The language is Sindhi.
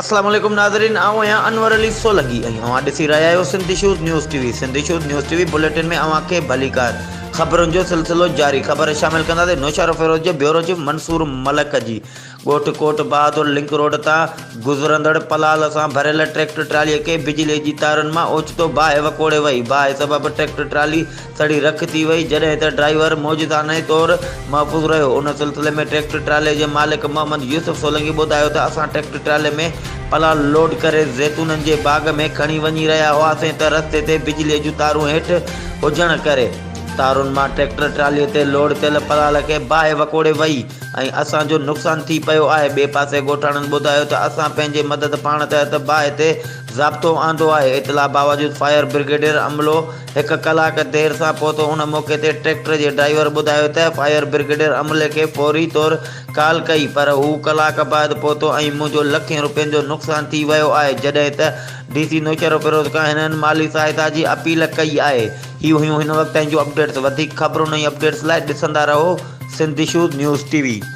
السلام عليڪم ناظرين آئون آهيان انور علي سولنگي ۽ اوهان ڏسي رهيا آهيو Sindh issues news T V Sindh issues news T V bulletin ۾ اوهان کي ڀليڪار خبرن جو سلسلو جاري خبر شامل ڪنداسين نوشهروفيروز جي بيورو چيف منصور ملڪ جي ڳوٺ ڪوٽ بهادر لنڪ روڊ تان گذرندڙ پلال سان ڀريل ٽريڪٽر ٽرالي کي بجلي جي تارن مان اوچتو باهه وڪوڙي وئي، باهه سبب ٽريڪٽر ٽرالي سڙي رک ٿي وئي، جڏهن ته ڊرائيور معجزانه طور محفوظ رهيو. ان سلسلي ۾ ٽريڪٽر ٽرالي جي مالڪ محمد يوسف سولنگي ٻڌايو ته اسان ٽريڪٽر ٽرالي ۾ پلال لوڊ ڪري زيتونن جي باغ ۾ کڻي وڃي رهيا هئاسين ته رستي تي بجلي جون تارون هيٺ هجڻ ڪري تارن مان ٽريڪٽر ٽرالي تي لوڊ ٿيل پلال کي باهه وڪوڙي وئي. ۽ اسان جو نقصان ٿي پيو آهي، ٻئي پاسي ڳوٺاڻن ٻڌايو ته اسان پنهنجي مدد پاڻ تحت باهه تي ضابطو آندو آهي، اطلاع باوجود فائر برگيڊيئر عملو هڪ ڪلاڪ دير سان پهتو، ان موقعي تي ٽريڪٽر جي ڊرائيور ٻڌايو ته فائر برگيڊيئر عملي کي فوري طور ڪال ڪئي پر هو ڪلاڪ بعد پهتو ۽ منهنجو لکين روپين جو نقصان ٿي ويو آهي، جڏهن ته ڊي سي نوشهروفيروز کان هنن مالي سهائتا جي اپيل ڪئي آهي. هي هيون هن وقت تائين جون اپڊيٽس، وڌيڪ خبرن ۽ اپڊيٽس لاء ڏسندا رهو. Sindh issues news T V.